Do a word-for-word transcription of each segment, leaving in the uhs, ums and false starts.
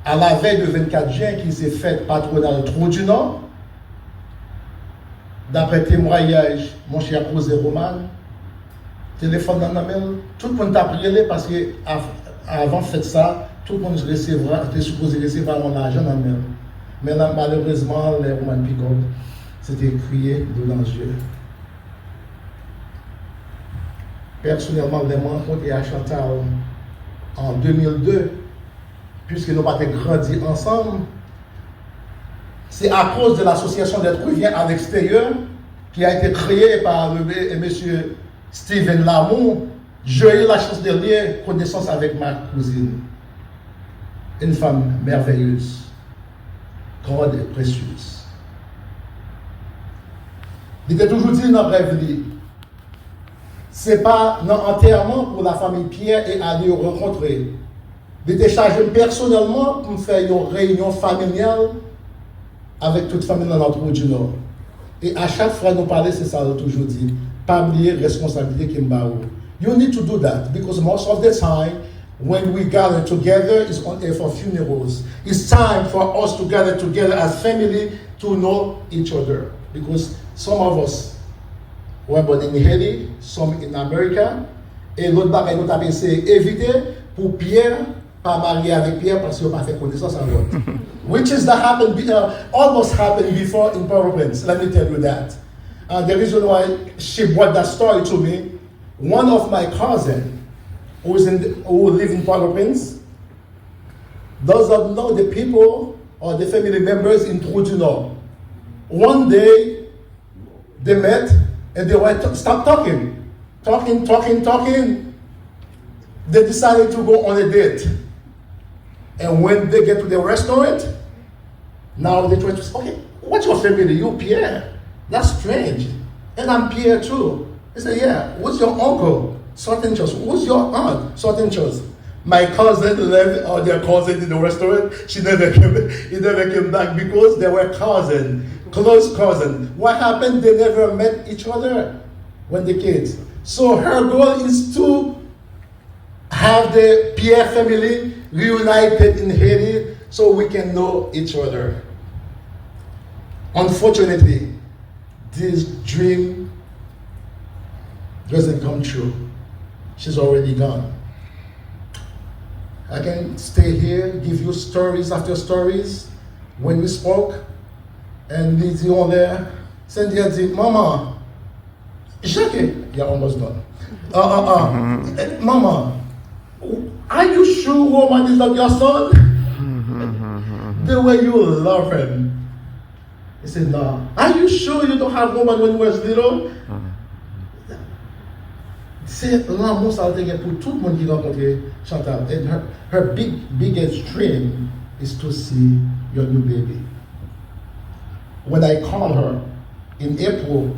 A la vèy de vennkat jen, ki se fèt patwonal Tro di Nò, daprè temwayaj monchè José Roman, telefòn nan nan men l, tout moun t ap rele paske av-, avan fèt sa, tout moun resevwa, te sipoze resevwa yon lajan nan men l. Men la, malerezman, lè Roman pick up, se te kriye, dlo nan zye. Pèsonèlman, lè mwen rankontre a Chantal an de mil de, piske nou pa te grandi ansanm, c'est à cause de l'association d'êtres humains à l'extérieur qui a été créée par le, le monsieur Steven Lamour, j'ai eu la chance de lier connaissance avec ma cousine, une femme merveilleuse, grande et précieuse. Li te toujou di nan rèv li, se pa nan antèman pou lafanmi Pierre et Annie yo rankontre. Li te chaje m pèsonèlman pou m fè yon reyinyon familyal avèk tout fanmi nan Tro di Nò. E a chak fwa nou pale, se sa yo toujou di, pa bliye responsablite ke m ba ou. You need to do that because most of the time when we gather together is only for funerals. It's time for us to gather together as family to know each other because some of us were born in Haiti, some in America, e lòt bagay nou t ap eseye evite pou Pierre pa marye avèk Pierre paske yo pa fè konesans an lòt. Which is that happened, be- uh, almost happened before in Port-au-Prince. Let me tell you that. Uh, the reason why she brought that story to me, one of my cousin who is in the, who live in Port-au-Prince doesn't know the people or the family members in Trou du Nord. One day, they met and they were t- start talking, talking, talking, talking. They decided to go on a date. And when they get to the restaurant, now they try to say, okay, what's your family? You Pierre. That's strange. And I'm Pierre too. He said, yeah, who's your uncle? Such and such. Who's your aunt? Such and such. My cousin left or their cousin in the restaurant. She never came, he never came back because they were cousin, close cousin. What happened? They never met each other when the kids. So her goal is to have the Pierre family reunited in Haiti so we can know each other. Unfortunately, this dream doesn't come true. She's already gone. I can stay here, give you stories after stories. When we spoke, and li di yon lè, Cynthia di, Manman, Jacques, you're almost done. Uh, uh, uh. Manman, are you sure Roman is not your son? The way you love him. He said, no. Are you sure you don't have Roman when you was little? Se lanmou sa l te gen pou tout moun ki rankontre Chantal. And her, her big, biggest dream is to see your new baby. When I called her in April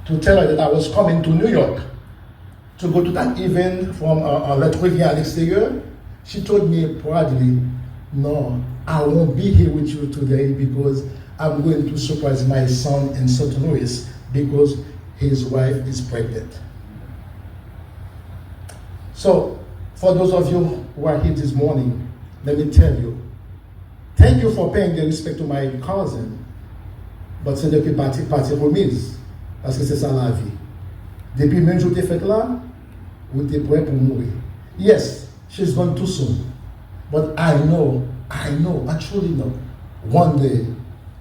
to tell her that I was coming to New York to go to that event from uh, uh, Lettre Humaine à l'extérieur, she told me proudly, no, I won't be here with you today because I'm going to surprise my son in Saint Louis because his wife is pregnant. So, for those of you who are here this morning, let me tell you, thank you for paying the respect to my cousin. But se depi pati, pati remiz. Paske se sa lavi. Depi menm jou te fèt la, ou te prè pou mouri. Yes, she's gone too soon. But I know, I know, I truly know, one day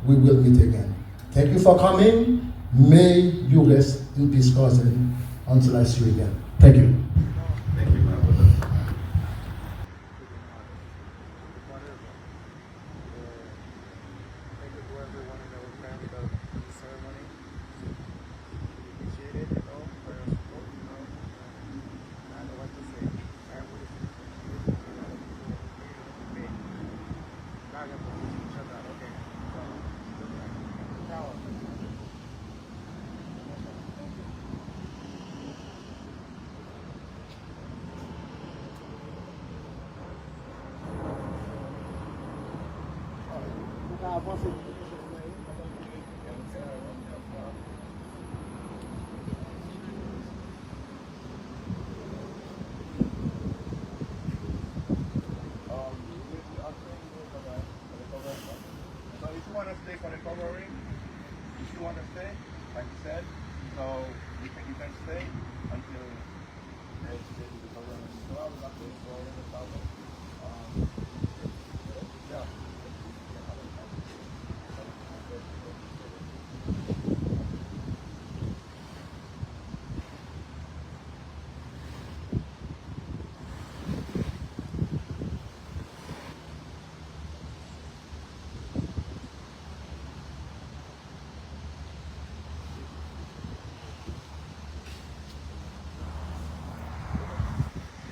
we will meet again. Thank you for coming. May you rest in peace, cousin, until I see you again. Thank you. Thank you, my brother. Thank you to everyone that was there for the ceremony. We appreciate it, you know, for your support, you know. I don't know what to say. I really appreciate it. Shout out, okay. So, ciao. want to stay for the covering, if you want to stay, like you said, so you can, you can stay until they say the covering. So I was up there for the covering. Um, yeah.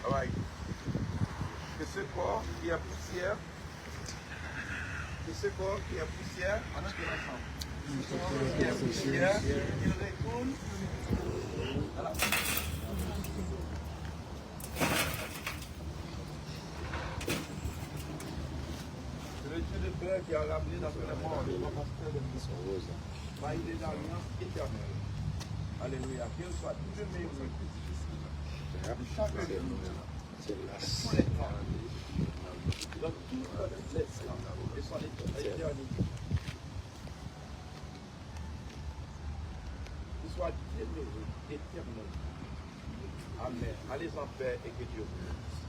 Alright. Que ce corps qui est poussière, que ce corps qui est poussière, on a fait ensemble. Ce corps qui est poussière, il retourne à la poussière. C'est le Dieu de paix qui a ramené dans le monde. Maïs des alliances éternelles. Alléluia. Qu'il soit demeuré de chaque jour, de tous les temps, dans toute l'espérance de son éternité. Qu'il soit demeuré éternellement. Amen. Allez en paix et que Dieu vous bénisse.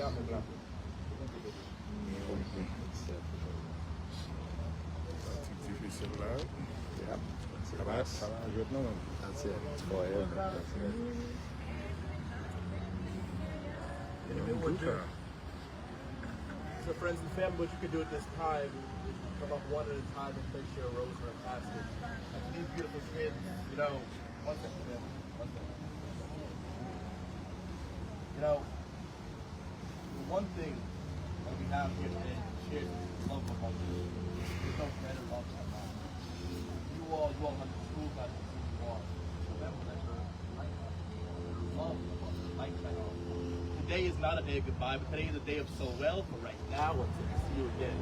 Amen. Sa va, sa va jwèt non, man. That's it. Forever. That's it. It's a friends and family, but you can do it this time. Come up one at a time and place your rose in a basket. And for these beautiful kids, you know, one second, man. One second. You know, the one thing that we have here today is shared love among us. There's no greater love than that. You all, you all went to school, got to who you are. Remember that your light, love among us, light shine on. Today is not a day of goodbye, but today is a day of so well for right now until we see you again.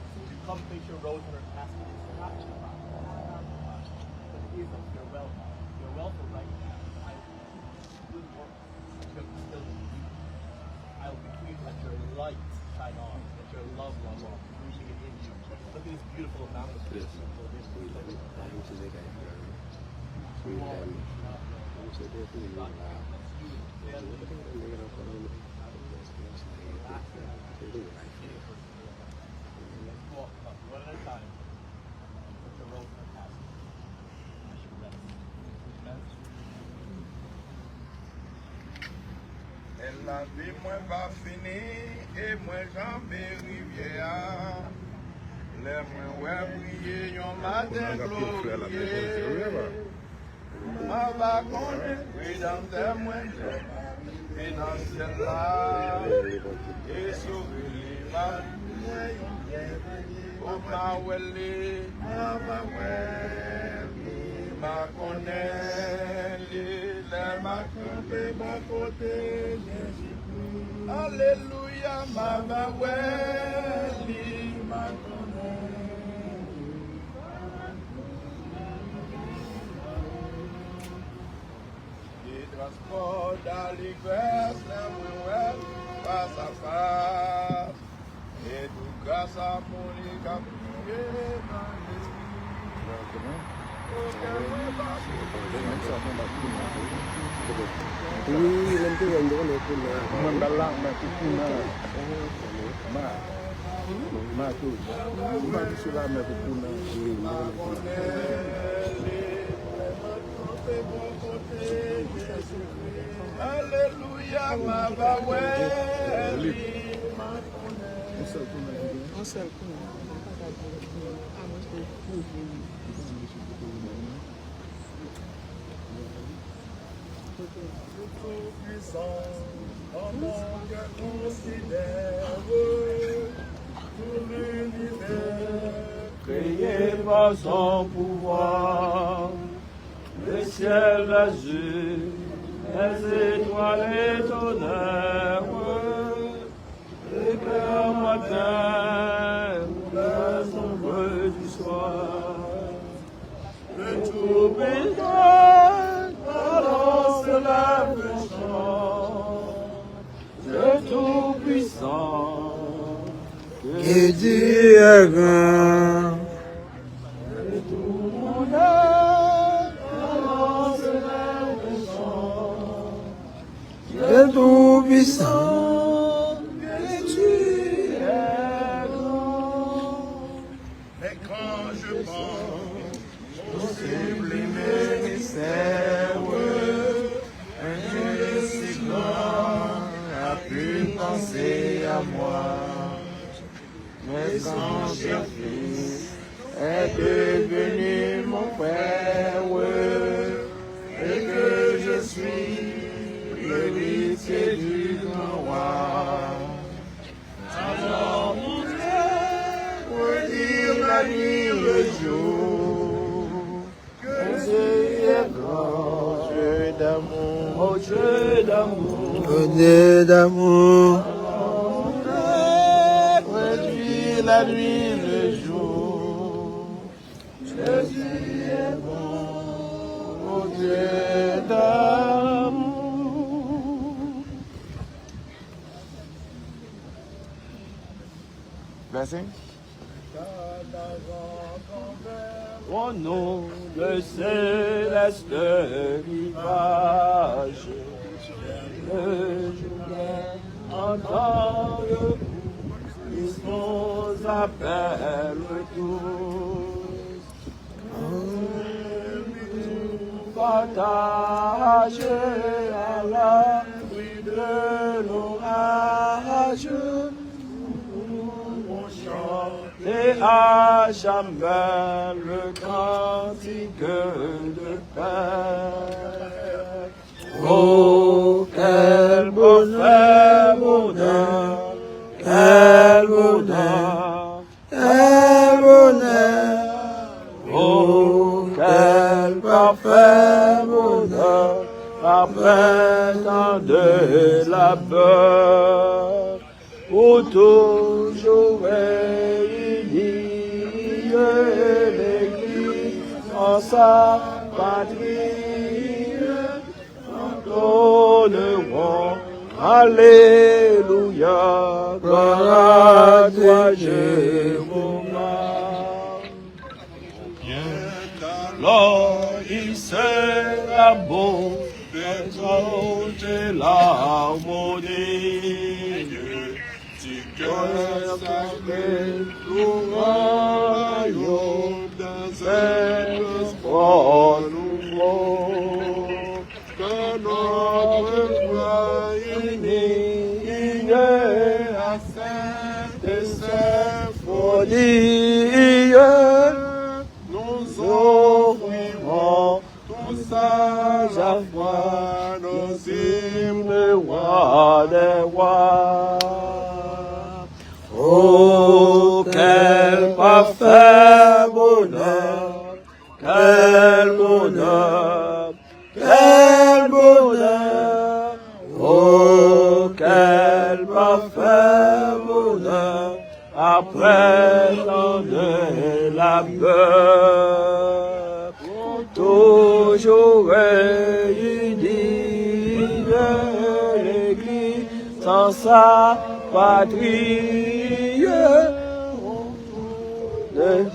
So when you come place your rose in her basket, it's not about that, but it is a farewell, farewell for right now. I will continue to let your light shine on, let your love rub off, reaching it in you. Look at this beautiful amount of this. Let's walk up one at a time. Put your rose in the basket. Amen. Lavi mwen pa fini e mwen janbe rivyè a. Lè mwen wè briye yon maten glorye, mwen pa konnen Redanmtè mwen te nan syèl la, e souri li m ap jwenn. O, m a wè li, m a wè li, m a konnen li, lè m a kanpe bò kote Jezikri. Alelouya, m a wè li, m a konnen li. Li transpò daligrès lè mwen wè l fas a fas. E tou gras a moun li k ap kriye nan lespri. Wi, lè m te wè m te konnen kounye a. Mwen ba la, mwen te konnen. Ma, ma tou. Mwen ba ki sou la, mwen te konnen. Wi, mwen te konnen. Alelouya, m a ba wè li. Yon sèl kou nan. Yon sèl kou nan. Toupwisan, kòman w konsidere tout linivè kreye pa son pouvwa? Le ciel azur, les étoiles étonnèrent, éclair matin, les ombres du soir. Le Tout-Puissant, alors se lève un chant. Le Tout-Puissant, que Que Dieu est grand. Dieu tout-puissant, que tu es grand. Mais quand je pense au sublime mystère, un Dieu si grand a pu penser à moi. Mais son cher fils est devenu mon frère, et que je suis l'héritier du grand roi. Alors mon cœur redit la nuit le jour. Que Dieu est grand, Dieu d'amour, oh Dieu d'amour, oh Dieu d'amour. Redit la nuit le jour. Que Dieu est grand, oh Dieu d'amour. Blessing. Au nom de céleste rivage, le jour en temps de puissance nous appelle tous. Partager à l'abri de l'orage, nous pouvons chanter à jamais le cantique de paix. Oh, quel bonheur, bonheur, quel bonheur, quel bonheur. Oh, quel parfait bonheur, après tant de labeur, pour toujours réunir l'Église en sa patrie. Entonnons, Alléluia, gloire à Dieu, mon Dieu. Bien alors, il sera bon d'exalter l'harmonie du cœur sacré, louant dans un transport nouveau. Que notre voix unie à cette symphonie, nous offrirons tous à la fois nos hymnes, Roi des rois. Oh, quel parfait bonheur, quel bonheur, quel bonheur, oh, quel parfait bonheur, après tant de labeur, toujours réunis, l'Église en sa patrie, de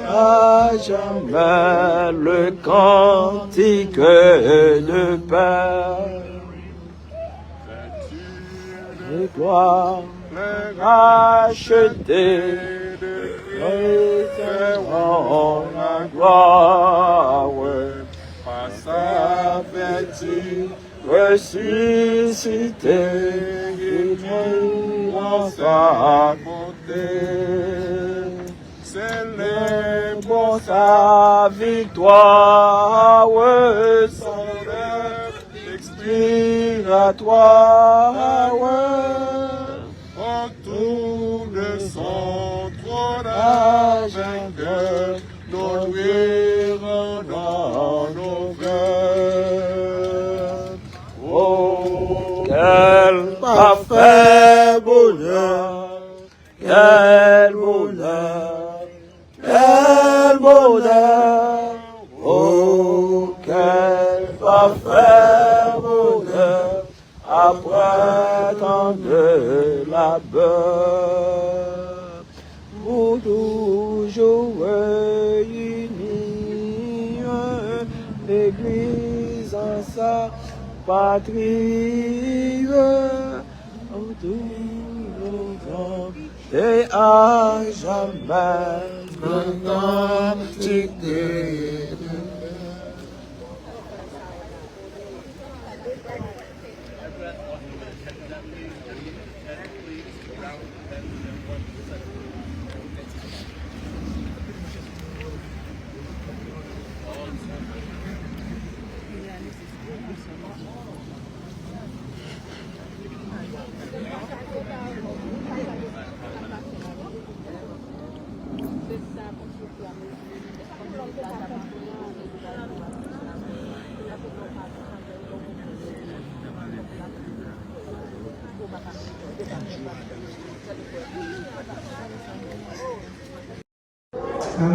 à jamais le cantique de paix. De gloire, racheté, de Christ en la gloire, par sa vertu ressuscité, qui nous rend sa bonté. Célébrons sa victoire, son œuvre expiratoire. Autour de son trône vainqueur, nos loués rendons nos vœux. Oh, quel parfait bonheur, quel bonheur, quel bonheur, oh, quel parfait bonheur, après tant de labeur. Patrie, autour au vent et à jamais, grand entité. Amen.